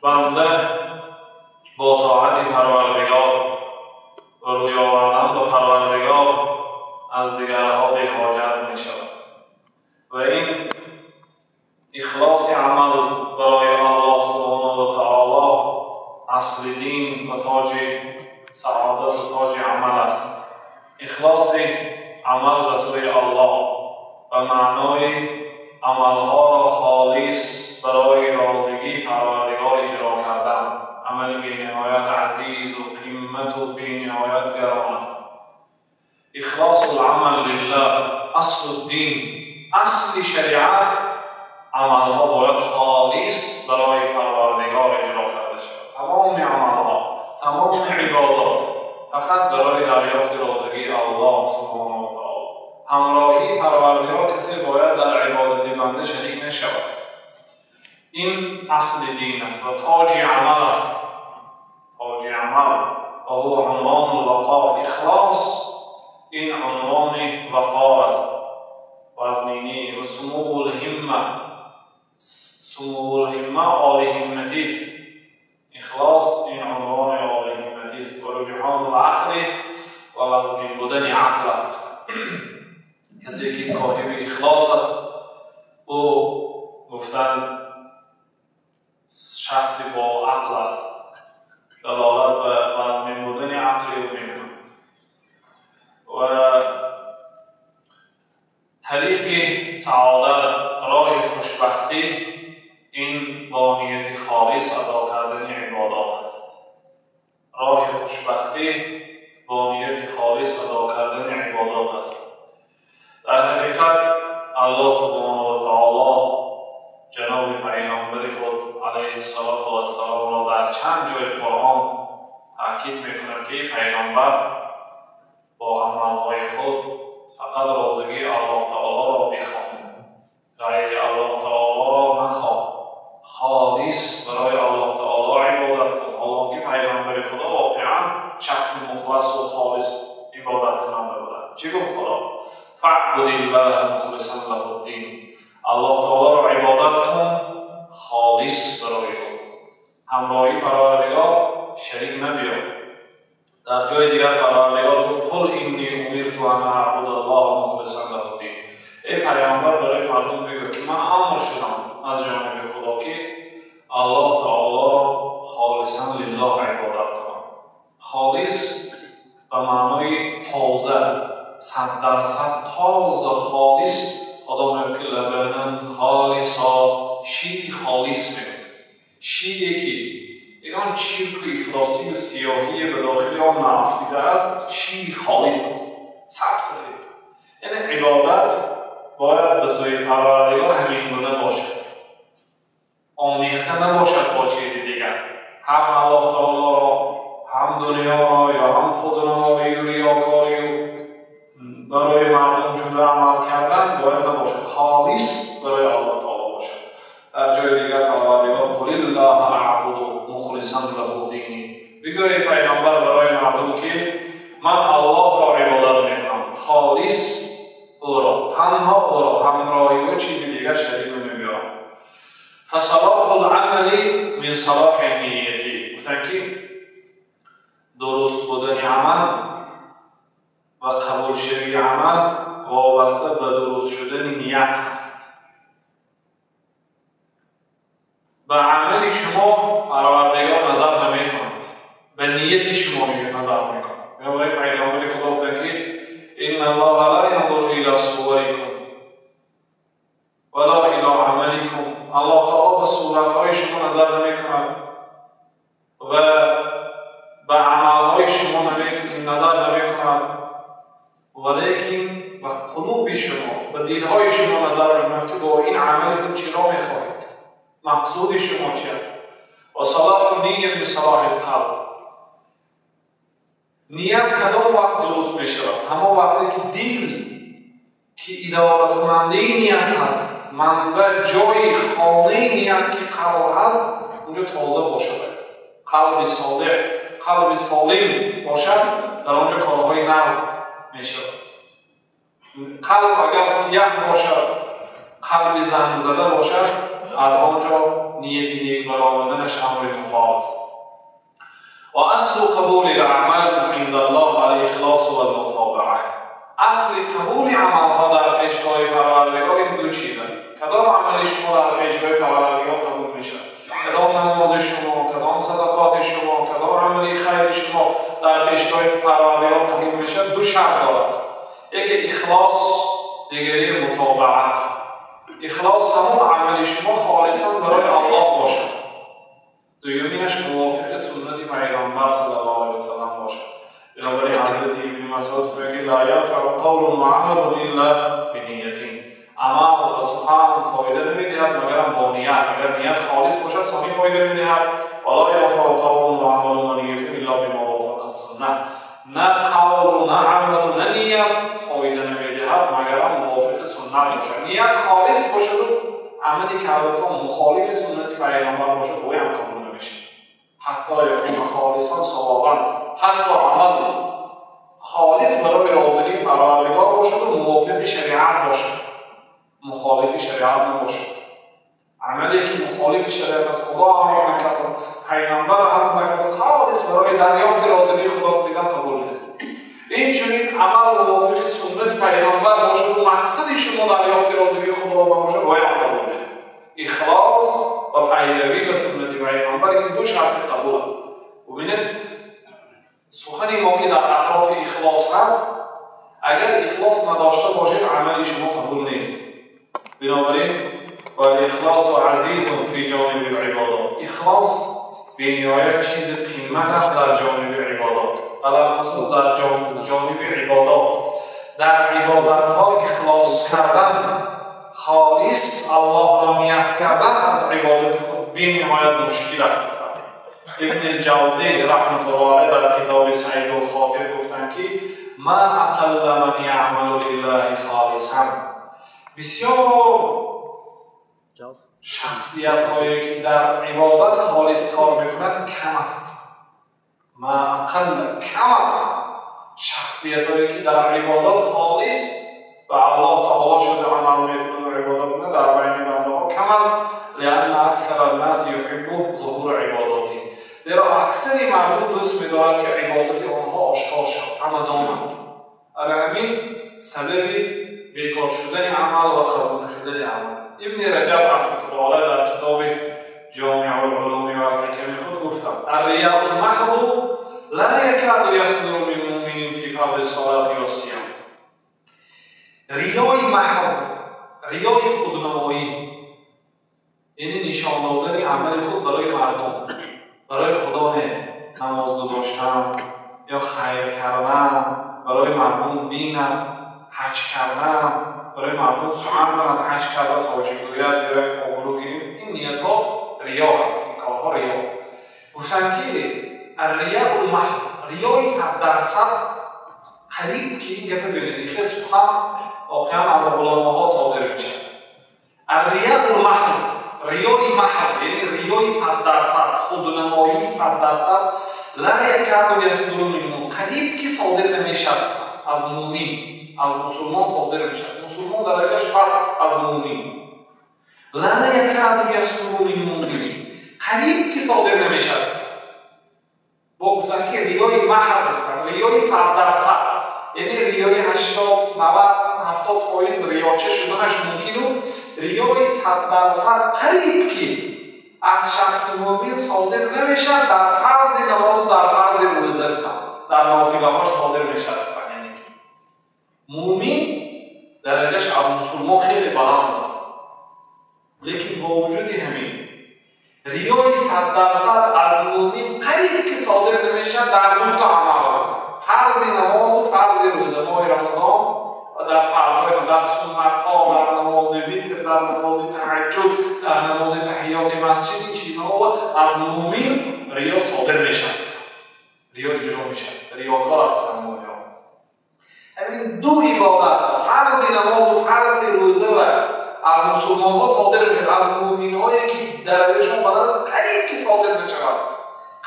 بنده با طاعت پروردگار و روی آوردن به پروردگار از دیگرها بی‌حاجت می شود و این اخلاص عمل برای الله سبحانه و تعالی اصل دین و تاج سعادت و تاج عمل است. اخلاص عمل به سوی الله و معنای عملها را خالص برای راضگی پروردگار اجرا کردن، عمل بی‌نهایت عزیز و قیمت و بی‌نهایت گران است. اخلاص العمل لله اصل الدین، اصل شریعت، عملها باید خالص برای پروردگار اجرا کرده شود. تمام عملها، تمام عبادات فقط برای دریافت راضگی الله سبحانه و تعالی. همراهی پروردگار کسی باید در عبادت بنده شریک نشود. این اصل دین است و تاج عمل است. تاج عمل و هو عنوان الوقار. اخلاص این عنوان وقار است، وزنینی و سمو الهمه. سمو الهمه عالی همتی است. اخلاص این عنوان عالی همتی است و رجحان العقل و وزنین بودن عقل است. کسی که صاحب اخلاص است او گفتن شخصی با عقل است، دلالت به وزنین بودن عقل او میکند. و طریق سعادت، راه خوشبختی، این با نیت خالص ادا کردن عبادات است. راه خوشبختی با نیت خالص ادا کردن عبادات است. در حقیقت الله سبحانه و تعالی جناب پیامبر خود علیه الصلاة والسلام را در چند جای قرآن تاکید میکند که پیامبر با عملهای خود فقط راضگی الله تعالی را بخواه، غیر الله تعالی را نخواه، خالص برای الله تعالی عبادت کن. حالانکه پیامبر خدا واقعا شخص مخلص و خالص عبادت کننده بوده. چی گفت خدا؟ فاعبد الله مخلصا له الدین. الله تعالی را عبادت کن خالص برای او، همراهی پروردگار شریک نبیار. در جای دیگر پروردگار گفت قل انی امرت ان اعبد الله مخلصا له الدین. ای پیامبر برای مردم بگو که من امر شدم از جانب خدا که الله تعالی را خالصا لله عبادت کنم. خالص به معنای تازه، 100% تازه، خالص. آدم میگه که لبنان خالصا، شیر خالص میگه، شیری که یگان چرک و افلاسی و سیاهی به داخل آن نافتیده است، شیر خالص است، سفید. یعنی عبادت باید به سوی پروردگار همین گونه باشد، آمیخته نباشد با چیز دیگر. هم الله تعالی را، هم دنیا را، یا هم خودنمایی و ریاکاری و برای مردم شده عمل کردن باید نباشد، خالص برای الله تعالی باشد. در جای دیگر پروردگار قل الله اعبد مخلصا له دینی. بگو ای پیامبر برای مردم که من الله را عبادت میکنم، خالص او را، تنها او را، همراهی او چیزی دیگر شریک نمیبرم. فصلاح العمل من صلاح النیتی. گفتن که درست بودن عمل و قبول شوی عمل وابسته به درست شدن نیت هست. به عمل شما پروردگار نظر نمی کند، به نیت شما نظر می کند. بنابراین پیامبر خدا گفته که ان الله لا ينظر الى صورکم ولا الى عملکم. الله تعالی به صورتهای شما نظر نمی کند و به عملهای شما نظر نمی کند، ولیکن به قلوب شما، به دلهای شما نظر می‌کند که با این عمل خود چرا می‌خواهید، مقصود شما چی است. و صلاح نیه من صلاح القلب. نیت کدام وقت درست می‌شود؟ همان وقتی که دل که اداره کننده نیت هست، منبع جای خانه نیت که قرار هست، اونجا تازه باشد. قلب صالح، قلب سالم باشد، در آنجا کارهای نغز میشود. قلب اگر سیاه باشد، قلب زنگ زده باشد، аз он ҷо нияти нек баромаданаш амри муҳол аст. Ва аслу қабули л-аъмал инда Аллоҳ ал-ихлос вал-мутобаа. Асли қабули амалҳо дар пешгоҳи Парвардигор ин ду чиз аст. Кадом амали шумо дар пешгоҳи Парвардигор қабул мешавад? Кадом намози шумо, кадом садақоти шумо, кадом амали хайри шумо дар пешгоҳи Парвардигор қабул мешавад? Ду шарт дорад. Яке ихлос, дигаре мутобаат. Ихлос ҳамон амали шумо холисан барои Аллоҳ бошад. Дуюминаш мувофиқи суннати Пайғамбар саллаллоҳу алайҳи васаллам бошад. Бинобар ин Ҳазрати Ибни Масъуд мегӯяд: ла янфаъу қавлун ва амалун илла бинийятин. Амал ва сухан фоида намедиҳад магарам бо ният. Агар ният холис бошад, сони фоида медиҳад. Ва ла янфаъу қавлун ва амалун ва ниятун илла бима вофақа сунна. На қавлу, на амалу, на ният фоида намедиҳад магарам мувофиқи суннат бошад. Ният холис бошаду амали кардатон мухолифи суннати Пайғамбар бошад, ӯям қабул намешавад. Ҳатто якуна холисан савобан, ҳатто амал холис барои розигии Парвардигор бошаду мувофиқи шариат бошад, мухолифи шариат набошад. Амале ки мухолифи шариат аст, Худо амр накардааст, Пайғамбар амр накардааст, холис барои дарёфти розигии Худо кунидан қабул нест. Инчунин амал мувофиқи суннати Пайғамбар бошаду мақсади шумо дарёфти розигии Худо бошад, воям қабул нест. Ихлос ва пайравӣ ба суннати Пайғамбар ин ду шарти қабул аст. Бубинед, сухани мо ки дар атрофи ихлос ҳаст, агар ихлос надошта бошед, амали шумо қабул нест. Бинобар ин вал-ихлосу азизун фи ҷониби ибодот. Ихлос бениҳоят чизи қимат аст дар ҷониби ибодот, алалхусус дар ҷониби ибодот. Дар ибодатҳо ихлос кардан, холис Аллоҳро ният кардан аз ибодати худ бениҳоят мушкил аст. Ибни Ҷавзӣ раҳматуллоҳи алайҳ дар китоби Сайдул Хотир гуфтанд ки ма ақалла ман яъмалу лиллаҳи холисан. Бисёр шахсиятҳое ки дар ибодат холис кор мекунад кам аст. Ма ақалла кам аст шахсиятҳое ки дар ибодат холис ба Аллоҳ таоло шуда амал мекунад ва ибодат мекунад дар байни бандаҳо кам аст. Лианна аксара ннас юҳиббу зуҳура ибодатиҳим. Зеро аксари мардум дӯст медорад ки ибодати онҳо ошкор шавад, ҳама донанд. Ана ҳамин сабаби бекор шудани амал ва қабул нашудани амал. Ибни Раҷаб раҳматуллоҳи алайҳ дар китоби Ҷомиъул улуми вал ҳиками худ гуфтанд: ар-рияул маҳду ла якаду ясдуру мин муъминин фи фарди ссалати вассиям. Риёи маҳв, риёи худнамоӣ, яъне нишон додани амали худ барои мардум, барои Худо не, намоз гузоштан ё хайр кардан барои мардум бинанд, ҳаҷ кардан барои мардум сухан кунанд, ҳаҷ кардааст, ҳоҷӣ гӯяд ё як обрӯ гирим, ин ниятҳо риё ҳаст, ин корҳо риё. Гуфтанд ки ар-рияул маҳв, риёи 100% қариб ки ин гапа бинед, ин хел сухан воқеан аз уламоҳо содир мешавад. Ар-рияул маҳв, риёи маҳв, яъне риёи 100%, худнамоии 100%, ла якаду ясдуру мин муъмин, қариб ки содир намешавад аз муъмин, аз мусулмон содир мешавад. Мусулмон дараҷаш паст аз муъмин. Ла якаду ясдуру мин муъмин, қариб ки содир намешавад. Бо гуфтанд ки риёи маҳв гуфтанд, риёи 100%, яъне риёи 80, 90, 70% риёча шуданаш мумкину риёи 100% қариб ки аз шахси муъмин содир намешавад дар фарзи намозу дар фарзи рӯза гуфтанд, дар нофилаҳош содир мешавад гуфтанд. Яъне ки муъмин дараҷаш аз мусулмон хеле баланд аст, лекин бо вуҷуди ҳамин риёи 100% аз муъмин қариб ки содир намешавад дар ду та амал гуфтанд, фарзи намозу фарзи рӯза, моҳи Рамазон ва дар фарзҳои, дар суннатҳо, дар намози витр, дар намози таҳаҷҷуд, дар намози таҳиёти масҷид, ин чизҳо аз муъмин риё содир мешавад, риё иҷро мешавад, риёкор аст муъминҳо. Ҳамин ду ибодат, фарзи намозу фарзи рӯза ва аз мусулмонҳо содир мешавад, аз муъминҳое ки дараҷашон баланд аст қариб ки содир мешавад,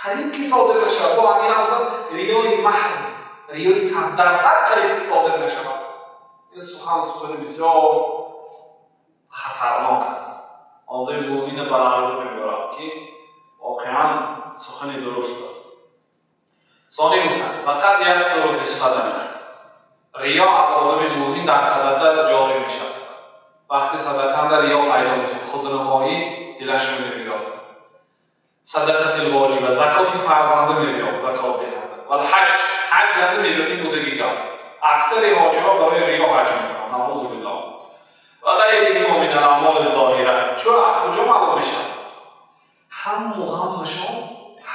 қариб ки содир мешавад. Бо ҳамин ҳам гуфтанд риёи маҳв, риёи 100% қариб ки содир мешавад. Ин сухан сухани бисёр хатарнок аст. Одами мӯмина ба ларза мебарад, ки воқеан сухани дуруст аст. Сони гуфтанд: ва қад ясдуру фи садақа. Риё аз одами мӯмин дар садақа ҷорӣ мешавад. Вақти садақанда риё пайдо мешавад, худнамоӣ дилаш мебиёд. Садақати воҷиба, закоти фарзанда мебиёд, закот диҳанда. Вал ҳаҷ, ҳаҷ анда мебиёд, ин будаги гап. Аксари ҳоҷиҳо барои риё ҳаҷ мекунанд, наъузу биллоҳ. Ва ғайриҳимо мин ал-аъмоли зоҳира. Чун аз куҷо маълум мешавад? Ҳамму ғаммашон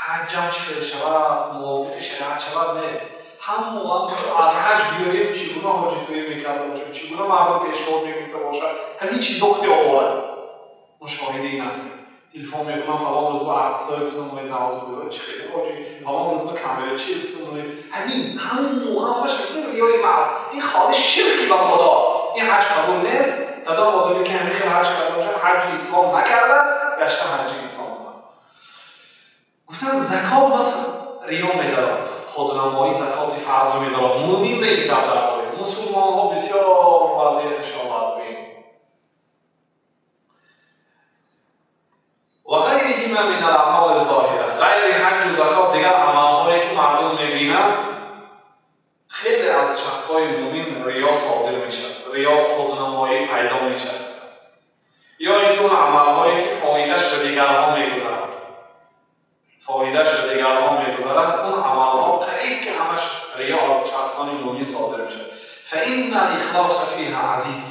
ҳаҷам чӣ хел шавад, мувофиқи шариат шавад, не. Ҳамму ғаммашон аз ҳаҷ биёем, чӣ гуна ҳоҷитӯӣ мекарда бошем, чӣ гуна мардум пешвоз мегирифта бошад, ҳамин чизо ки оварад. Мушоҳида ин аст. Телефон мекунам, фалон рӯз ба артистои гуфтам, монед, наъузу биллоҳ, чӣ хеле ҳоҷи, фалон рӯз ба камера чӣ гуфтам, монед. Ҳамин ҳамму ғаммаш ин риёи маълум, ин холис ширки ба Худо аст. Ин ҳаҷ қабул нест. Кадом одаме ки ҳамин хел ҳаҷ карда бошад, ҳаҷи ислом накардааст, гашта ҳаҷи ислом кунад. Гуфтанд закот бас риё медарад, худнамоӣ закоти фарз медарад. Мӯмин не ин гап дар бораи мусулмонҳо бисёр вазъияташон вазмин. Ва ғайриҳима мин ал-аъмоли зоҳира. Ғайри ҳаҷу закот дигар амалҳое ки мардум мебинанд, хеле аз шахсҳои мӯмин риё содир мешавад, риё худнамоӣ пайдо мешавад. Ё инки он амалҳое ки фоидаш ба дигарҳо мегузарад, фоидаш ба дигарҳо мегузарад, он амалҳо қариб ки ҳамаш риё аз шахсони мӯмин содир мешавад. فإن الإخلاص فيها عزیز.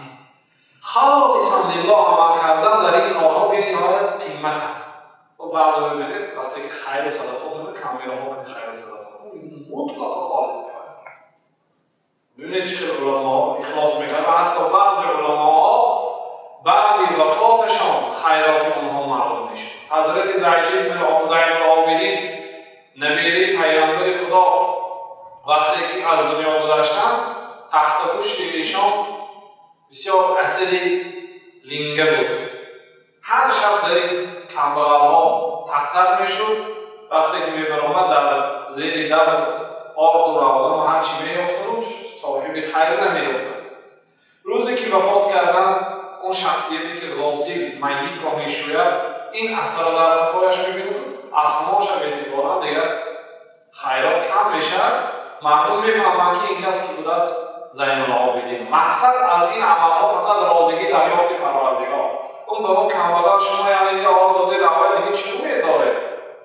خالصا لله عمل کردن در این کارها بی‌نهایت قیمت است. و بعضی می‌بینید وقتی که خیر و صدقه می‌کنه، کامراها که خیر و صدقه مطلقا خالص می‌کنه. ببینید چه علما اخلاص می‌کنن و حتی بعضی علما بعد وفاتشان خیرات اونها معلوم میشه. حضرت زید بن العابدین نبیره پیامبر خدا وقتی که از دنیا گذشتن، تخت پشت ایشان بسیار اثری لینگه بود. هر شب در این کمبغل‌ها تق تق میشد. وقتی که میبرآمد در زیر در آرد و روغن و هر چی میافتاد و صاحب خیر نمیافتاد. روزی که وفات کردن، اون شخصیتی که غاسل میت را میشوید این اثر را در قفایش میبیند. از همان شب اعتبارا دیگر خیرات کم میشد. مردم میفهمند که این کس که بوده است زین العابدین. مقصد از این عملها فقط راضیگی دریافت پروردگار. اون به اون کمبغل شما یعنی یه آر داده اول دیگه چی امید داره؟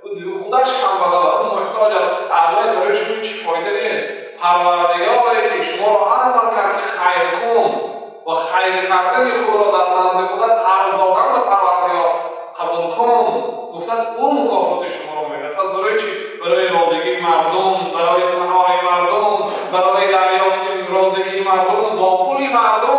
اون خودش کمبغل، اون محتاج است. از برای شما چی فایده نیست. پروردگاری که شما را امر کرد که خیر کن و خیر کردن خود را در نزد خودت قرض دادن به پروردگار قبول کن، گفته است او مکافات شما را میده. پس برای چی؟ برای راضیگی مردم، برای ثنای مردم، برای دریافت راضیگی مردم با پول مردم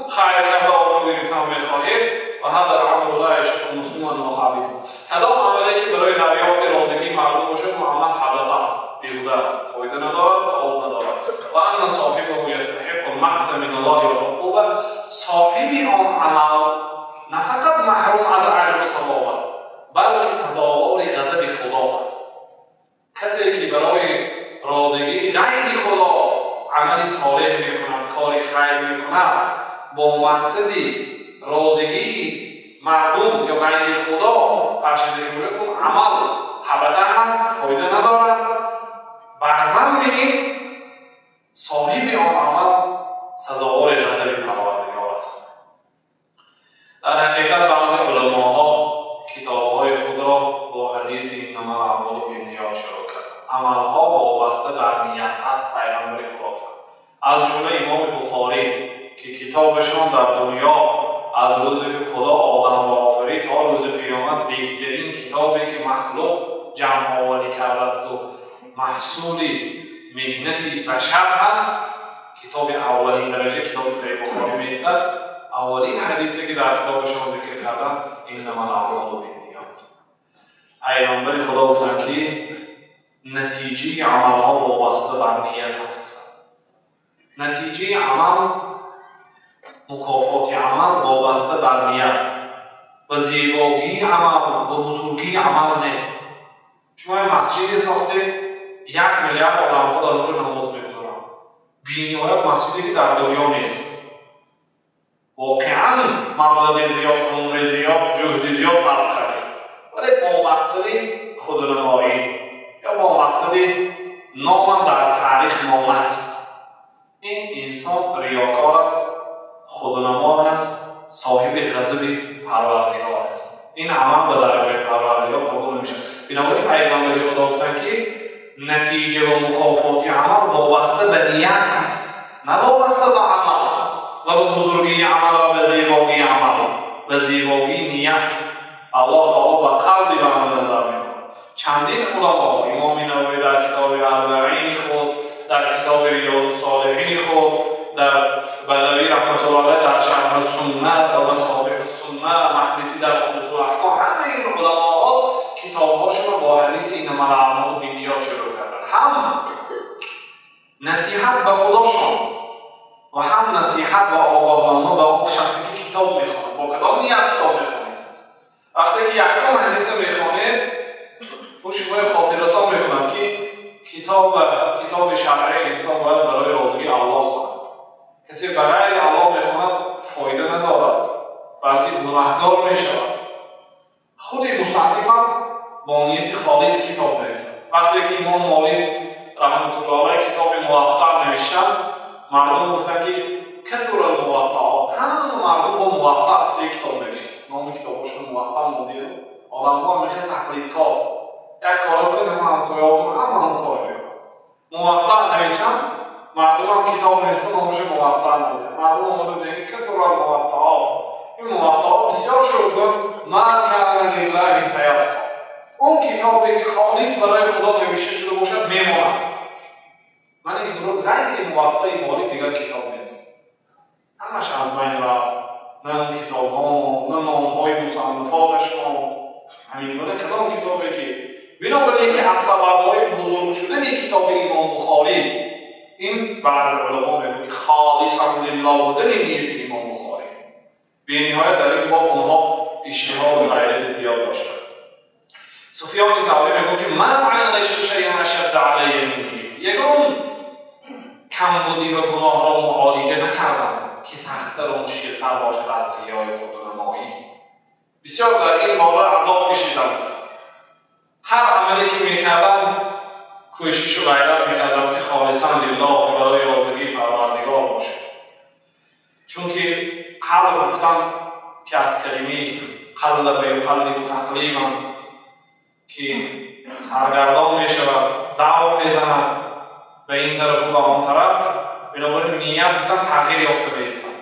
خیر کرده آبرو گرفتن میخواهید. و هذا العمل لا يشق مسلما وحابطه. کدام عملی که برای دریافت راضیگی مردم باشه، اون عمل حبطه است، بیهوده است، فایده ندارد، ثواب ندارد. و ان صاحبه یستحق المقت من الله والعقوبه. صاحب آن عمل نه فقط محروم از اجر و ثواب است، بلکه سزاوار غضب خدا است. کسی که برای راضیگی غیر خدا عملی صالح میکند، کاری خیر میکند، با مقصد راضیگی مردم یا غیر خدا هر چیزی که باشه، اون عمل حبطه هست، فایده ندارد. بر ضمن این صاحب آن عمل سزاوار غضب پروردگار است. در حقیقت بعضی علماها کتاب‌های خود را با حدیث انما الاعمال بالنیات شروع کردند. عملها وابسته بر نیت است. پیغمبر خدا از جمله امام بخاری که کتابشان در دنیا از روزی که خدا آدم را آفرید تا روز قیامت بهترین کتابی که مخلوق جمع آوری کرده است و محصول مهنت بشر هست، کتاب اولین درجه کتاب صحیح بخاری می‌ایستد. اولین حدیثی که در کتابشان ذکر کردن انما الاعمال بالنیات. پیامبر خدا گفتند که نتیجه عملها وابسته بر نیت است. نتیجه عمل، مکافات عمل وابسته بر نیت و زیبایی عمل و بزرگی عمل نه. شما مسجدی ساخته، 1 میلیارد آدم‌ها در اونجا نماز می‌گذارند. بی‌نهایت مسجدی که در دنیا نیست. Воқеан маблағи зиёд, умри зиёд, ҷуҳди зиёд сарф карда шуд, вале бо мақсади худнамоӣ ё бо мақсади номам дар таърих монад. Ин инсон риёкор аст, худнамо аст, соҳиби ғазаби Парвардигор аст. Ин амал ба даргоҳи Парвардигор қабул намешавад. Бинобар ин Пайғамбари Худо гуфтанд, ки натиҷа ва мукофоти амал вобаста ба ният аст, на вобаста ба амал ва ба бузургии амал ва ба зебогии амал, ба зебогии ният. Аллоҳ таоло ба қалби банда назар мекунад. Чандин уламо, Имоми Нававӣ дар китоби Арбаини худ, дар китоби Риёз-ус-солиҳини худ, дар Бағавӣ раҳматуллоҳ алайҳ дар Шарҳ ус-сунна ва Масобиҳ ус-сунна, Мақдисӣ дар Умдатул аҳком, ҳамаи ин уламоҳо китобҳошонро бо ҳадиси иннамал аъмолу бинниёт шурӯъ карданд. Ҳам насиҳат ба худошон ва ҳам насиҳат ва огоҳнома ба он шахсе ки китоб мехонад. Бо кадом ният китоб мехонед? Вақте ки якум ҳадиса мехонед, ӯ шуморо хотиррасон мекунад, ки китоби шаръии инсон бояд барои розигии Аллоҳ хонад. Касе ба ғайри Аллоҳ мехонад, фоида надорад, балки гунаҳкор мешавад. Худи мусаннифам бо нияти холис китоб нависад. Вақте ки Имом Молик раҳматуллоҳ алайҳ китоби Муваттаъ навиштанд, мардум гуфтанд, ки касура ал-муваттаъот, ҳама мардум бо Муваттаъ гуфта китоб навиштанд. Номи китобҳошон Муваттаъ монда. Одамҳо ҳамеша тақлидкор. Як коро кунед, ҳама ҳамсояҳотон ҳама ҳам кор мекунанд. Муваттаъ нависанд, мардумам китоб нависанд, номашо Муваттаъ монда. Мардум омада гуфтанд, ки касура ал-муваттаъот, ин муваттаъот бисёр шуд. Гуфт: ма кана лиллаҳи саябқа. Он китобе ки холис барои Худо навишта шуда бошад, мемонад. Ман имрӯз ғайри Муваттаи Молик дигар китоб нест, ҳамаш аз байн рафт. На он китобҳо, на номҳои мусаннафоташ монд. Ҳамин гуна кадом китобе ки, бинобар яке аз сабабҳои бузург шудани китоби Имом Бухорӣ, ин баъзе уламо мегӯянд, ки холисан лиллаҳ будани нияти Имом Бухорӣ. Бениҳоят дар ин боб онҳо иҷтиҳоду ғайрати зиёд доштанд. Суфёни Саврӣ мегӯяд, ки ма алаҷту шайъан ашадда алайя минҳи, ягон камбудӣ ва гуноҳро муолиҷа накардам, ки сахттар ва мушкилтар бошад аз риёи худнамоӣ. Бисёр дар ин бора азоб кашидам. Ҳар амале ки мекардам, кӯшишу ғайрат мекардам, ки холисан лиллаҳ, барои розигии Парвардигор бошад. Чунки қалб гуфтам, ки аз калимаи қаллаба юқаллибу тақлибан, ки саргардон мешавад, давр мезанад ба ин тарафу ба он тараф. Бинобар ин ният гуфтам тағйир ёфта меистад.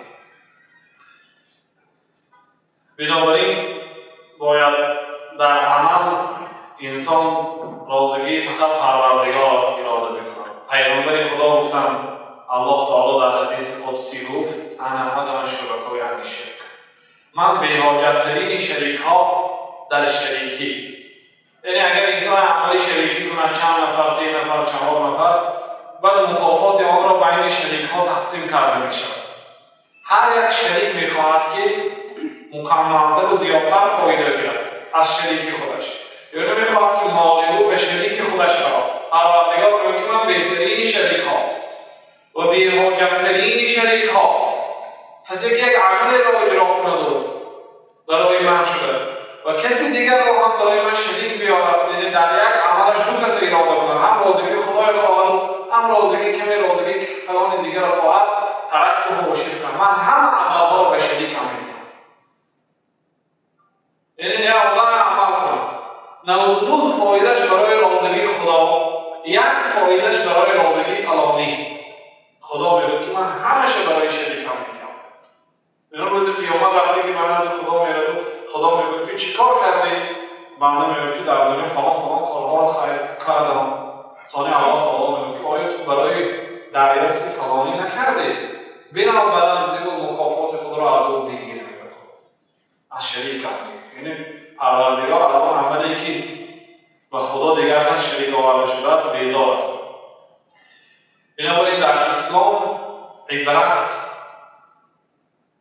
Бинобар ин бояд дар амал инсон розигии фақат Парвардигор ирода бикунад. Пайғамбари Худо гуфтанд, Аллоҳ таоло дар ҳадиси қудсӣ гуфт: ана ағна шуракои ани ширк, ман беҳоҷаттарини шарикҳо дар шарикӣ. Яъне агар инсон амали шарикӣ кунад, чанд нафар, се нафар, чаҳор нафар, баъд мукофоти онро байни шарикҳо тақсим карда мешавад. Ҳар як шарик мехоҳад, ки мукаммалтару зиёдтар фоида гирад аз шарики худаш, яъне мехоҳад, ки моли ӯ ба шарики худаш равад. Парвардигор мегӯяд, ки ман беҳтарини шарикҳо ва беҳоҷаттарини шарикҳо, касе ки як амалеро иҷро кунаду барои ман шуда ва каси дигарро ҳам барои ман шарик биёрад, яъне дар як амалаш ду каса ирода кунад, ҳам розигии Худои хоҳад, ҳам розигии каме розигии фалони дигарро хоҳад, тарактуҳу ва ширка, ман ҳама амалҳоро ба шарикам медиҳам. Яъне не одам амал кунад, 99 фоидаш барои розигии Худо, як фоидаш барои розигии фалонӣ. Худо мегӯяд, ки ман ҳамаша барои шарикам медиҳам. Бино рӯзи қиёмат вақте ки ба назди Худо мераду Худо мегӯяд, ки чӣ кор кардӣ? Банда мегӯяд, ки дар дунё фалон фалон корҳоро хайр кардам. Сони Аллоҳ таоло мегӯяд, ки оё ту барои дарёфти фалонӣ накардӣ? Бино ба назди ӯ мукофоти худро аз ӯ бигир, мегӯяд Худо, аз шарикам. Яъне Парвардигор аз он амале ки ба Худо дигар кас шарик оварда шудааст, безор аст. Бинобар ин дар ислом ибрат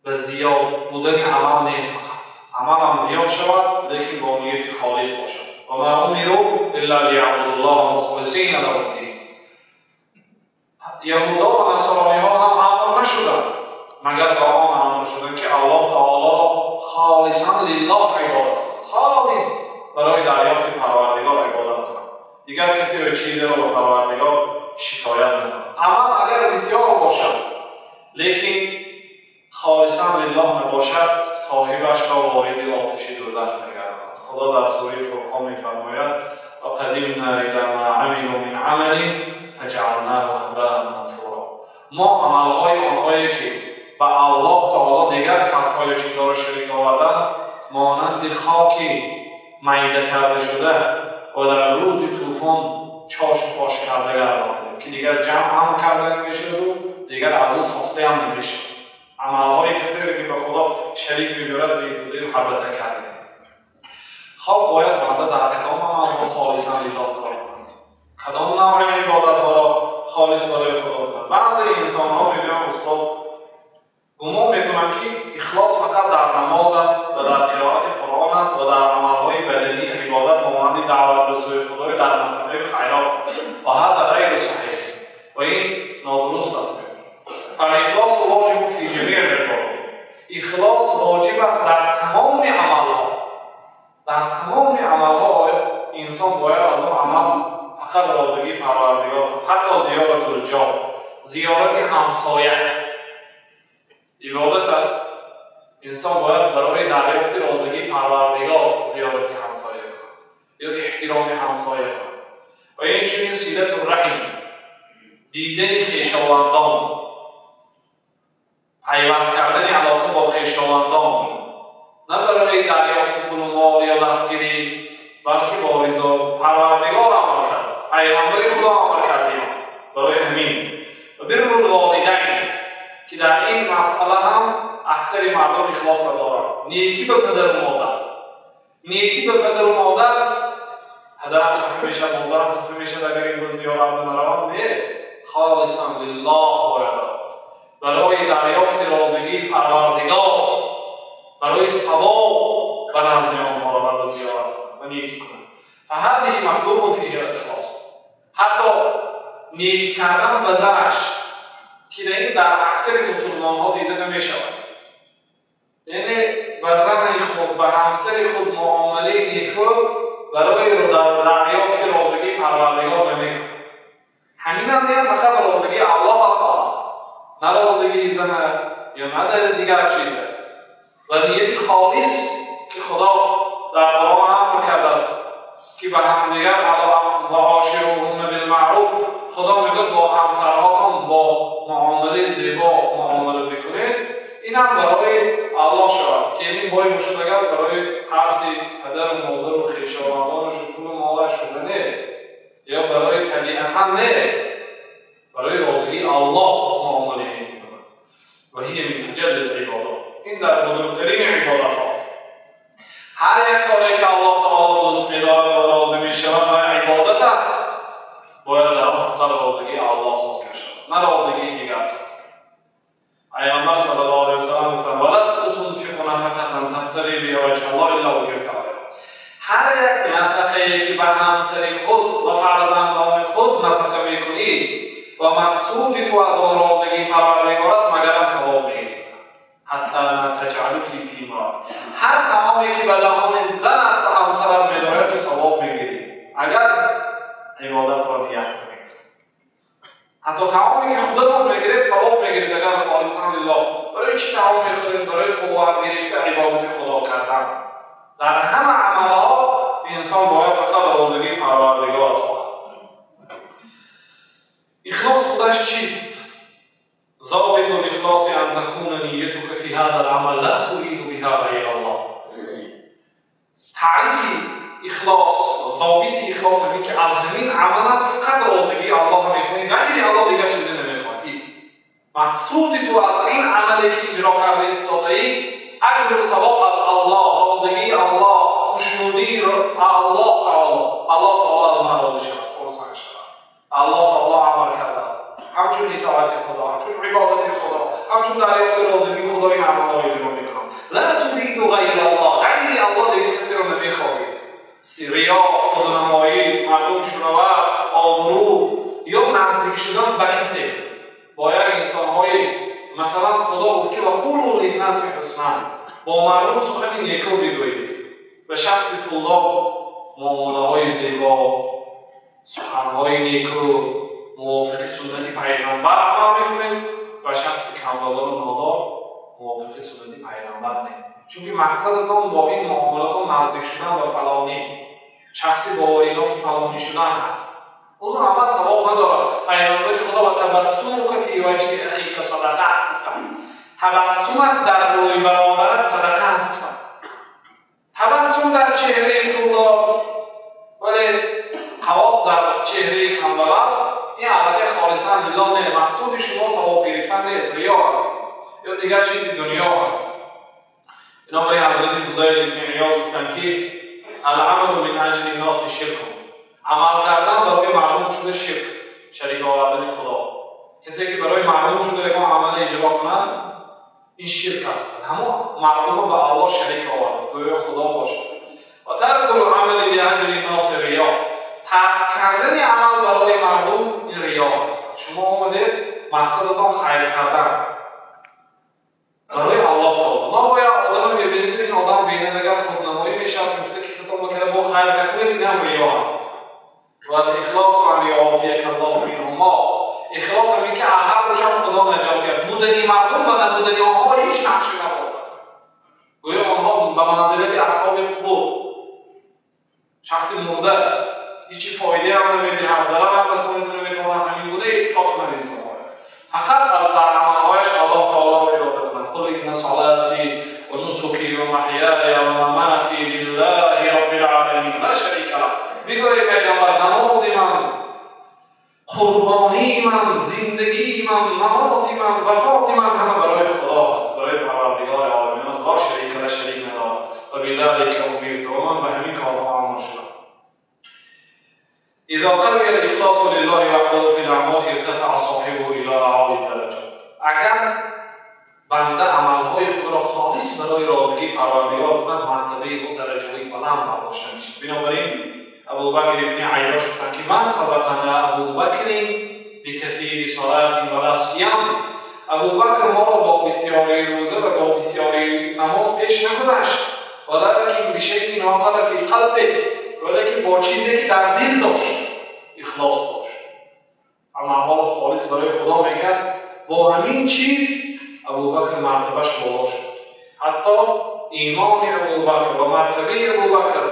ба зиёд будани амал нест, фақат амалам зиёд шавад, лекин бо нияти холис бошад. Ва ма умиру илла лиябудуллоҳа мухлисина лаҳу ддин. Яҳудо ва насрониҳо ҳам амр нашуданд, магар ба он амр шуданд ки Аллоҳ таоло холисан лиллоҳ ибодат кунад, холис барои дарёфти Парвардигор ибодат кунад, дигар касеро чизеро ба Парвардигор шикоят накунад. Амал агар бисёр бошад, лекин холисан лиллоҳ набошад, соҳибашро вориди оташи дӯзах мегардонад. Худо дар сураи Фурқон мефармояд: وقدمنا إلى ما عملوا من عمل فجعلناه هباء منثورا. Мо амалҳои онҳое ки ба Аллоҳ таоло дигар касҳою чизҳоро шарик оварданд, монанди хоки майда карда шуда ва дар рӯзи тӯфон чошу пош карда гардонидем, ки дигар ҷамъ ҳам карда намешаваду дигар аз ӯ сохтаам намешавад. Амалҳои касеро ки ба Худо шарик мебиёрад, беҳудаю ҳабата кардем. Хоб, бояд банда дар кадом амалҳо холисан лиллоҳ кор кунад? Кадом навъи ибодатҳоро холис барои Худо кунад? Баъзе инсонҳо мегӯянд: устод, гумон мекунанд, ки ихлос фақат дар намоз аст ва дар қироати Қуръон аст ва дар амалҳои баданӣ ибодат монанди даъват ба сӯи Худои дар нафақаю хайрот аст. Ва ҳада ғайру саҳиҳ, ва ин нодуруст аст. فالإخلاص واجب في جميع العبادات. Ихлос воҷиб аст дар тамоми амалҳо. Дар тамоми амалҳо инсон бояд аз он амал фақат розигии Парвардигор хоҳад. Ҳатто зиёратул ҷор, зиёрати ҳамсоя ибодат аст. Инсон бояд барои дарёфти розигии Парвардигор зиёрати ҳамсоя кунад ё эҳтироми ҳамсоя кунад. Ва инчунин силату раҳим, дидани хешовандон, пайваст кардани алоқа бо хешовандон, на барои дарёфти пулу мол ё дастгирӣ, балки бо ризо Парвардигор амр кардааст, пайғамбари Худо амр кардем барои ҳамин. Ва биррул волидайн, ки дар ин масъала ҳам аксари мардум ихлос надоранд. Некӣ ба падару модар, некӣ ба падару модар. Падарам хафа мешавад, модарам хафа мешавад, агар имрӯз зиёрат наравам. Не, холисан лиллоҳ бояд равад, барои дарёфти розигии Парвардигор, барои савоб ба назди онҳо равад ва зиёрат кунад ва некӣ кунад. فهذه مطلوب فيه الإخلاص. ҳатто некӣ кардан ба занаш, ки ин дар аксари мусулмонҳо дида намешавад. Яъне ба зани худ, ба ҳамсари худ муомилаи неку барои дарёфти розигии Парвардигор намекунад. Ҳаминам не, фақат розигии Аллоҳ хоҳад, на розигии зана ё на дигар чиза. Ва нияти холис, ки Худо дар Қуръон амр кардааст, ки ба ҳамдигар وعاشروهن بالمعروف, Худо мегӯяд, бо ҳамсарҳотон бо муомилаи зебо муомила мекунед, инам барои Аллоҳ шавад, ки ин бой бошад, агар барои ҳарси падару модару хешовандонашу пулу молаш шуда не, ё барои табиатан не, барои розигии Аллоҳ муомила мекунад. وهي من أجل العبادات. Ин дар бузургтарин ибодатҳост. Ҳар як коре ки Аллоҳ таоло дӯст медорад ва розӣ мешавад ва ибодат аст, бояд дар он фақат розигии Аллоҳ хоста шавад, на розигии дигар кас. Пайғамбар саллаллоҳу алайҳи васаллам гуфтанд: ولست تنفق نفقة تبتغي بها وجه الله إلا أجرت عليها. Ҳар як нафақае ки ба ҳамсари худ ва фарзандони худ нафақа мекунӣ ва мақсуди ту аз он розигии Парвардигор аст, магарам савоб мегирӣ. حتى ما تجعل في في امرأتك. Ҳар таоме ки ба даҳони занат ва ҳамсарат медорад, ту савоб мегирӣ, агар ибодатро ният кунед. Ҳатто таоме ки худатон мегиред, савоб мегиред, агар холисан лиллоҳ. Барои чӣ таом мехӯред? Барои қувват гирифта ибодати Худо кардан. Дар ҳама амалҳо инсон бояд фақат розигии Парвардигор хоҳад. Ихлос худаш чист? ضابط الإخلاص أن تكون نيتك في هذا العمل لا تريد بها غير الله. Таърифи ихлос, зобити ихлос ҳамин ки аз ҳамин амалат фақат розигии Аллоҳро мехоҳӣ, ғайри Аллоҳ дигар чизе намехоҳӣ. Мақсуди ту аз ин амале ки иҷро карда истодаӣ, аҷру савоб аз Аллоҳ, розигии Аллоҳ, хушнудии Аллоҳ таоло. Аллоҳ таоло аз ман розӣ шавад, хурсанд шавад. Аллоҳ таоло амр кардааст, ҳамчун итоати Худо, ҳамчун ибодати Худо, ҳамчун дарёфти розигии Худо ин амалро иҷро мекунам. لا تريد غير الله. Ғайри Аллоҳ дигар касеро намехоҳӣ. Риё, худнамоӣ, мардум шунавад, обрӯ ё наздик шудан ба касе. Бо як инсонҳои, масалан, Худо гуфт, ки Бо мардум сухани неку бигӯед. Ба шахси пулдор муомилаҳои зебо, суханҳои неку, мувофиқи суннати пайғамбар амал мекунед, ба шахси камбағалу нодор мувофиқи суннати пайғамбар не. Чунки мақсадатон бо ин муомилатон наздик шудан ба фалонӣ, шахси бовариноки фалонӣ шудан ҳаст. Ӯзун амал савоб надорад. Пайғамбари Худо ва табассумука фи ваҷҳи ахика садақа гуфтанд. Табассумат дар рӯи бародарат садақа аст. Табассум дар чеҳраи пулдор, вале қавоб дар чеҳраи камбағал, ин аллакай холисан лиллоҳ не. Мақсуди шумо савоб гирифтан нест, риё аст ё дигар чизи дунё аст. Бинобар ин Ҳазрати Фузайл ибни Иёз гуфтанд, ки алъамалу мин аҷли носи ширкун. Амал кардан барои мардум шуда ширк, шарик овардани Худо. Касе ки барои мардум шуда ягон амале иҷро кунад, ин ширк аст. Ҳамон мардумро ба Аллоҳ шарик овард, гӯё Худо бошад. Ва таркул амали лиаҷли носи риё. Тарк кардани амал барои мардум ин риё аст. Шумо омадед, мақсадатон хайр кардан барои Аллоҳ таоло. Ногоҳ одамро мебинед, ин одам бинандагар худнамоӣ мешавад, гуфта кисатон бакара бо хайр накунед, ин ҳам риё аст. Ва ихлосу ан юофияка Аллоҳу минҳумо. Ихлос ҳам ин ки ҳар душам Худо наҷот диҳад. Будани мардум ва набудани онҳо ҳеҷ нақше набозад. Гӯё онҳо ба манзилати асҳоби қубур, шахси мурда ҳеҷ фоидаам намедиҳад, зарарам расонида наметавонад, ҳамин гуна эътиқод кунад инсонҳо. Фақат аз дар амалҳояш Аллоҳ таолоро ирода кунад. Қул инна салати ва нусуки ва маҳяя ва мамати лиллаҳи роббил оламин ла шарика лаҳ. Бигӯ эй пайғамбар, намози ман, қурбонии ман, зиндагии ман, мамоти ман, вафоти ман ҳама барои Худо аст, барои Парвардигори оламин аст. Ла шарика лаҳ, шарик надорад. Ва бизалика умирту, ва ман ба ҳамин корҳо амр шудам. إذا قوي الإخلاص لله وحده في الأعمال ارتفع صاحبه إلى أعالي الدرجات. اگر بنده عملهای خود را خالص برای راضگی پروردگار کند، مرتبه او درجه‌های بلند برداشته می‌شود. بنابراین ابوبکر ابن عیاش گفتند که من سبقنا ابوبکر بکثیر صلاة ولا صیام. ابوبکر ما را با بسیاری روزه و با بسیاری نماز پیش نگذاشت، ولکن بشیء آخر فی قلبه، ولیکن با چیزی که در دل داشت اخلاص داشت، عملها را خالص برای خدا میکرد. با همین چیز ابوبکر مرتبهش بالا شد. حتی ایمان ابوبکر و مرتبه ابوبکر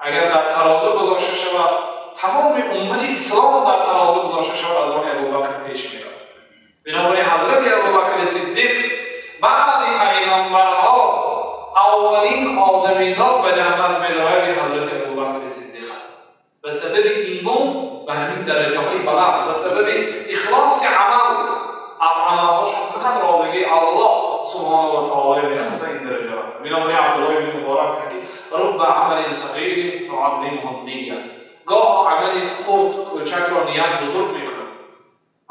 اگر در ترازو گذاشته شود، تمام امت اسلام در ترازو گذاشته شود، از آن ابوبکر پیش میرود. بنابراین حضرت ابوبکر صدیق بعد پیغمبرها اولین آدمیزاد به جنت میرود حضرت ابوبکر صدیق است. به سبب ایمان به همین درجه های بلند، به سبب اخلاص عمل، از عملهاش فقط راضگی الله سبحانه و تعالی میخواسته این درجه رفت. بنابراین عبدالله بن مبارک که رب عمل صغیر تعظیمه النیه، گاه عمل خرد کوچک را نیت بزرگ میکند،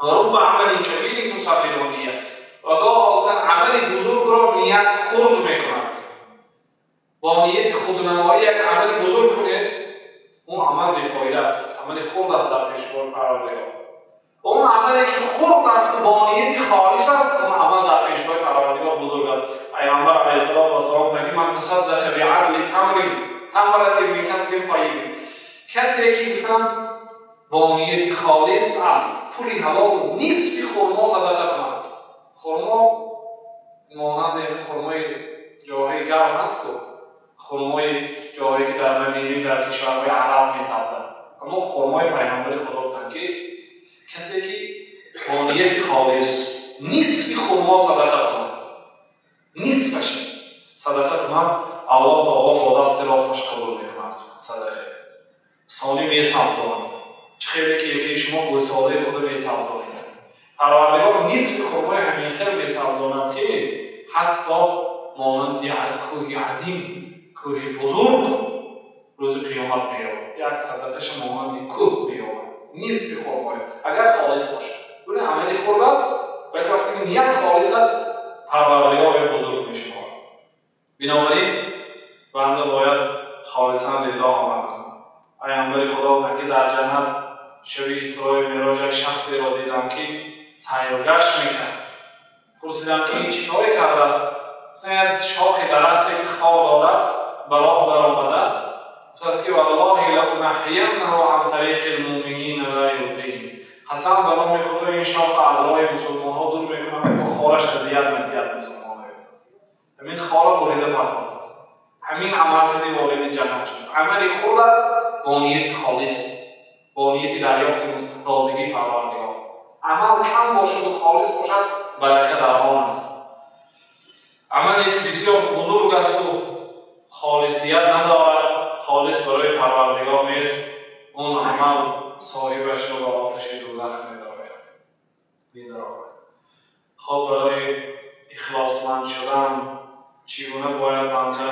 و رب عمل کبیر تصغیره النیه، و گاه عمل بزرگ را نیت خرد میکند. با نیت خودنمایی یک عمل بزرگ کنید، اون عمل بی‌فایده است، عمل خرد است در پیشگاه پروردگار. اون عملی که خرد است با نیت خالص است، اون عمل در پیشگاه پروردگار بزرگ است. پیامبر علیه الصلاة والسلام فرمود من تصدق بعدل تمر تمرة من کسب طیب، کسی که گفتم با نیت خالص از پول حلال نصف خرما صدقه کند. خرما مانند خرمای جاهای گرم است و خرمای جاهایی که در مدینه در کشورهای عرب می‌سبزند. اما خرمای پیامبر خدا گفتند که کسی که با نیت خالص نصف خرما صدقه کند، نصفش صدقه کند، الله تعالی با دست راستش قبول میکند صدقه. ثانی می‌سبزاند. چه خیلی که یکی شما گوساله خود می‌سبزانید، پروردگار نصف خرمای همین خیر می‌سبزاند که حتی مانند کوه عظیم، کوه بزرگ روز قیامت می‌یابد. یک صدقه‌ش مانند کوه می‌یابد، نصف خرمای اگر خالص باشه. اون عملی خرد است و یک وقتی که نیت خالص است پروردگار بزرگ می‌شمارد. بنابراین بنده باید خالصاً لله عمل کند. پیامبر خدا گفت که در جنت شب اسراء معراج یک شخصی را دیدم که سیر و گشت میکرد. پرسیدم که این چیکار کرده است؟ Як шохи дарахте ки хор дорад ба роҳ баромадааст. Гуфтааст ки валлоҳи лаунахияннаҳу ан тариқи лмуъминина ла юъзиҳим. Қасам ба номи Худо, ин шоха аз роҳи мусулмонҳо дур мекунам, ки хораш азият надиҳад мусулмонҳо. Ҳамин хора бурида партофтааст. Ҳамин амал карди вориди ҷаннат шуд. Амали хурд аст бо нияти холис, бо нияти дарёфти розигии Парвардигор. Амал кам бошаду холис бошад, барака дар он аст. Амале ки бисёр бузург асту холисият надорад, холис барои Парвардигор нест, он амал соҳибашро ба оташи дӯзах медарояд. Хоб, барои ихлосманд шудан чӣ гуна бояд банда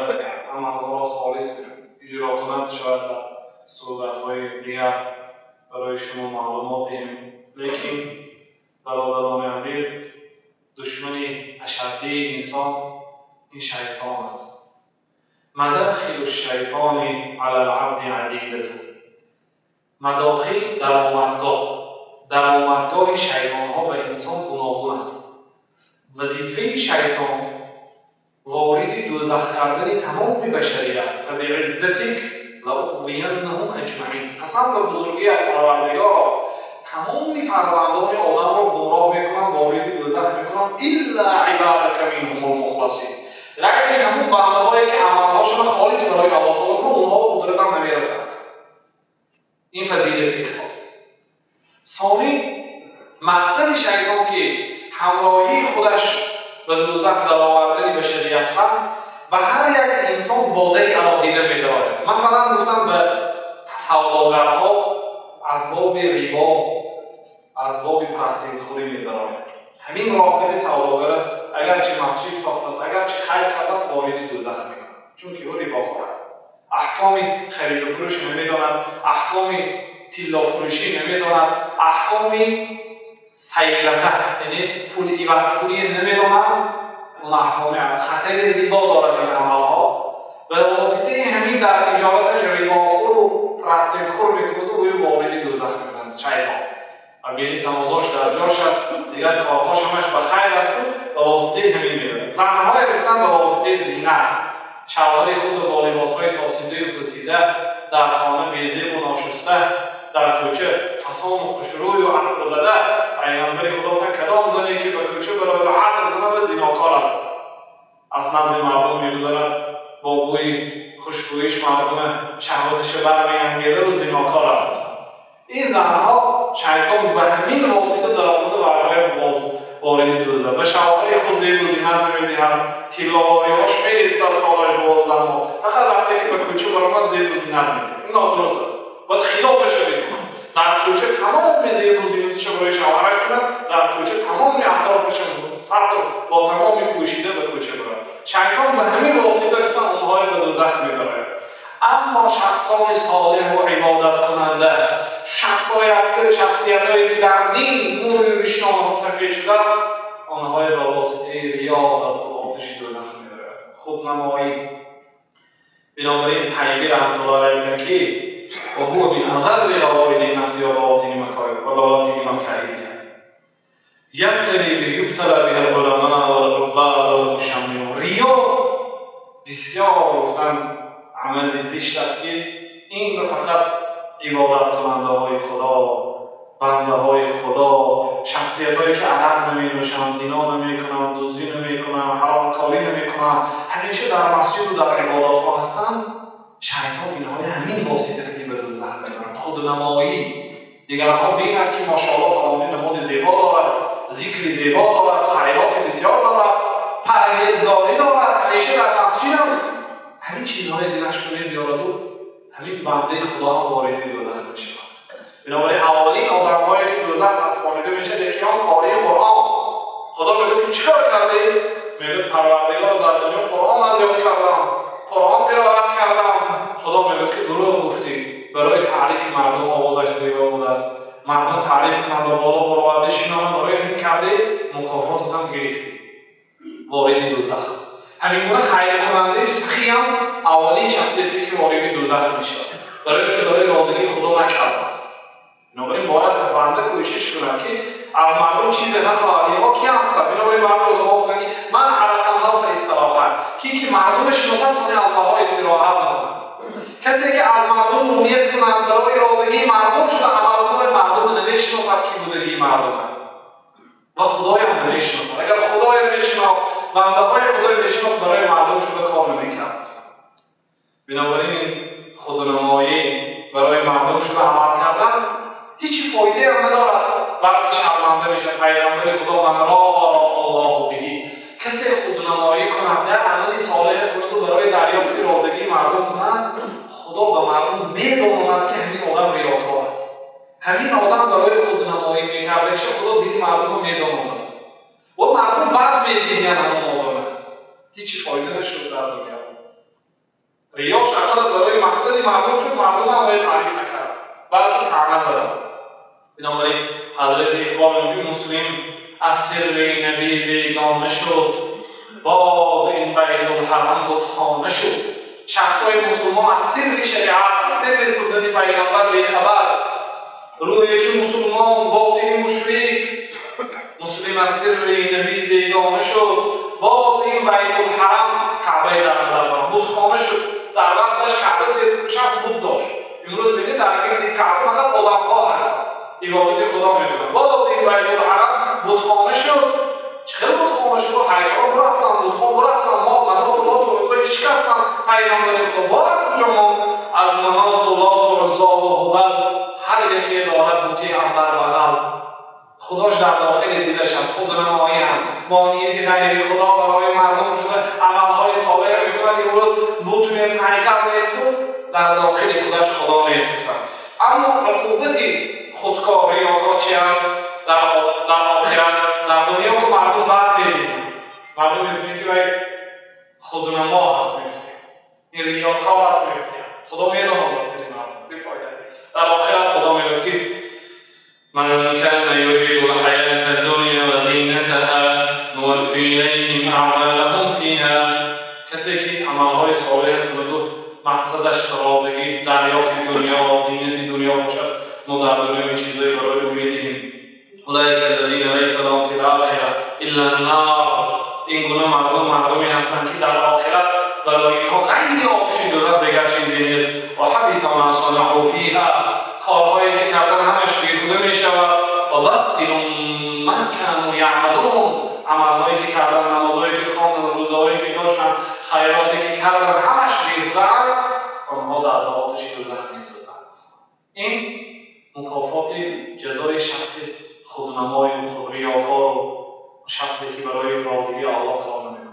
амалҳоро холис иҷро кунад, шояд дар суҳбатҳои дигар барои шумо маълумот диҳем. Лекин бародарони азиз, душмани ашаддии инсон ин шайтон аст. Мадахилу шайтони ала лабди адидату. Мадохил даромадгоҳ, даромадгоҳи шайтонҳо ба инсон гуногун аст. Вазифаи шайтон вориди дӯзах кардани тамоми башарият. Фабииззатик лауғвияннаҳум аҷмаин. Қасам ба бузургии Парвардигоро, тамоми фарзандони одамро гумроҳ мекунам, вориди дӯзах мекунам, илла ибадака минҳум лмухласин. Ғайри ҳамун бандаҳое ки амалҳошонро холис барои Аллоҳ таоло кунанд, онҳо қудратам намерасад. Ин фазилати ихлос. Сони мақсади шайтон ки ҳамроҳии худаш ба дӯзах даровардани башарият ҳаст, ба ҳар як инсон бо дари алоҳида медорад. Масалан, гуфтам, ба савдогарҳо аз боби рибо, аз боби процентхӯрӣ медарояд. Ҳамин роҳкарди савдогара агарчи масҷид сохтааст, агарчи хайр кардааст, вориди дӯзах мекунад, чунки ӯ рибохӯр аст. Аҳкоми хариду фурӯш намедонад, аҳкоми тиллофурӯшӣ намедонад, аҳкоми сайрафа, яъне пул ивазкунӣ намедонад. Он аҳкоми хатари рибо дорад ин амалҳо. Ба воситаи ҳамин дар тиҷораташ рибохӯру процентхӯр мекунаду ӯ вориди дӯзах мекунад шайтон. Ва бинед, намозош дар ҷош аст, дигар корҳош ҳамаш ба хайр асту ба воситаи ҳамин меравад. Занҳое гуфтанд, ба воситаи зинат, шавҳари худро бо либосҳои тосидаю пӯсида, дар хона безебу ношуста, дар кӯча фасону хушрӯю атр зада. Пайғамбари Худо гуфтанд, кадом зане ки ба кӯча барояду атр занад, зинокор аст. Аз назди мардум мегузарад, бо бӯи хушбӯиш мардума шаҳваташа бармеангезаду зинокор аст. Ин занҳо шайтон ба ҳамин восита даромада барои боз вориди дӯзах. Ба шавҳари худ зебу зинат намедиҳад, тилловориҳош мерестад солаш 12 моҳ, фақат вақте ки ба кӯча баромад, зебу зинат медиҳад. Ин нодуруст аст, бояд хилофаша бикунад. Дар кӯча тамоми зебу зинаташа барои шавҳараш кунад, дар кӯча тамоми атрофаша сатр бо тамоми пӯшида ба кӯча барад. Шайтон ба ҳамин восита, гуфтан, онҳоро ба дӯзах мебарад. Аммо шахсони солеҳу ибодаткунанда, шахсиятҳое ки дар дин мӯю риши онҳо сафед шудааст, онҳое ба воситаи риё дар оташи дӯзах мебарад, худнамоӣ. Бинобар ин Тайби раҳматуллоҳ алайҳ гуфтанд ки وهو من أضر غوائل النفس وبواطن مكائدها يبتلي به يبتلى بها العلماء والعباد والمشمرون. риё бисёр, гуфтан, амали зишт аст, ки инро фақат ибодаткунандаҳои Худо, бандаҳои Худо, шахсиятҳое ки арақ наменӯшанд, зино намекунанд, дуздӣ намекунанд, ҳаромкорӣ намекунанд, ҳамеша дар масҷиду дар ибодатҳо ҳастанд, шайтон инҳои ҳамин восита ки ба дӯзах мебарад. Худнамоӣ, дигарҳо бинад ки машоалло, фалонӣ намози зебо дорад, зикри зебо дорад, хайроти бисёр дорад, парҳезгорӣ дорад, ҳамеша дар масҷид аст. Ҳамин чизҳои дилаш мебиёраду ҳамин бандаи Худо ҳам вориди дӯзах мешавад. Бинобар ин аввалин одамҳое ки дӯзах таспонида мешавад, яке он қории Қуръон. Худо мегӯяд ки чӣ кор кардӣ? Мегӯяд: Парвардигоро, дар дунё Қуръон аз ёд кардам, Қуръон қироат кардам. Худо мегӯяд ки дурӯғ гуфтӣ, барои таърифи мардум овозаш зебо будааст, мардум таъриф кунанд ва боло бароварда шинонанд, барои ҳамин кардӣ, мукофотатам гирифтӣ, вориди дӯзах. Ҳамин гуна хайркунандаи сахиям аввалин шахсияте ки вориди дӯзах мешавад, барои ки барои розигии Худо накардааст. Бинобар ин бояд банда кӯшиш кунад ки аз мардум чизе нахоҳад. Инҳо ки ҳастанд? Бинобар ин баъзе уламо гуфтанд ки ман арафа нноса истироҳа. Ки мардум шиносад, сони аз баҳо истироҳат мекунад. Касе ки аз мардум умед кунад, барои розигии мардум шуда амал кунад, мардум намешиносад ки будагии мардум ва Худоям намешиносад. Агар Худоям мешинохт, бандаҳои Худоя мешинохт, барои мардум шуда кор намекард. Бинобар ин худнамоӣ барои мардум шуда амал кардан ҳеҷ фоидаам надорад, балки шарманда мешавад. Пайғамбари Худо ман ро Аллоҳу биҳи, касе худнамоӣ кунад, на амали солеҳ кунад ва барои дарёфти розигии мардум кунад, Худо ба мардум медонад ки ҳамин одам риёкор аст. Ҳамин одам барои худнамоӣ мекард, ки Худо дили мардумро медонад ва мардум бад медиданд ҳамон одама. Ҳеҷ фоида нашуд дар дунё. Риёш ақаллан барои мақсади мардум шуд, мардум ҳам бояд таъриф накард, балки таъна заданд. Бинобар ин ҳазрати Иқбол мегӯяд: муслим аз сирри набӣ бегона шуд, боз ин байтулҳарам бутхона шуд. Шахсҳои мусулмон аз сирри шариат, аз сирри суннати пайғамбар бехабар. Рӯе ки мусулмон, ботини мушрик. Муслим аз сирри набӣ бегона шуд, боз ин байтулҳарам, Каъбаи дар назар дорам, бутхона шуд. Дар вақташ Каъба 360 бут дошт. Имрӯз бинед, дар гирди Каъба фақат одамҳо ҳастанд, ибодати Худо мекунанд. Боз ин байтулҳарам бутхона шуд. Чӣ хел бутхона шуд? Ҳайкалҳо бурафтанд, бутҳо бурафтанд, мо маноту лоту уззо шикастанд. Пайғамбари Худо боз куҷо монд? Аз маноту лоту уззо ва ҳубал ҳар яке дорад бути анбар бағал. Худош дар дохили дилаш аст, худнамоӣ аст. Бо нияти ғайри Худо барои мардум шуда амалҳои солеҳ мекунад. Имрӯз бут нест, ҳайкал несту дар дохили худаш Худо нест гуфтанд. Аммо уқубати худкор, риёкор чи аст дар охират? Дар дунё ку мардум бад медиданд, мардум мегуфтанд ки вай худнамо аст, мегуфтанд ин риёкор аст, мегуфтанд. Худо медонад аз дили мардум, бефоида. Дар охират Худо мегӯяд ки من كان يريد الحياة الدنيا وزينتها نوفي إليهم أعمالهم فيها. کسی که عملهای صالح کند و مقصدش رازگی دریافت دنیا و زینت دنیا باشد، ما در دنیا این چیزهای برای او میدهیم. أولئك الذين ليس لهم في الآخرة إلا النار. این گونه مردم مردمی هستند که در آخرت برای اینها غیر آتش دوزخ دیگر چیزی نیست. و حبط ما صنعوا فیها، کارهایی که کردن همش بیهوده می شود. و باطل ما كانوا یعملون، عملهایی که کردن، نمازهایی که خواندن، روزهایی که داشتن، خیراتی که کردن، همش بیهوده است. آنها در آتش دوزخ میسوزند. این مکافات جزای شخص خودنمای و خود ریاکار و شخصی که برای راضیگی الله کار نمیکند.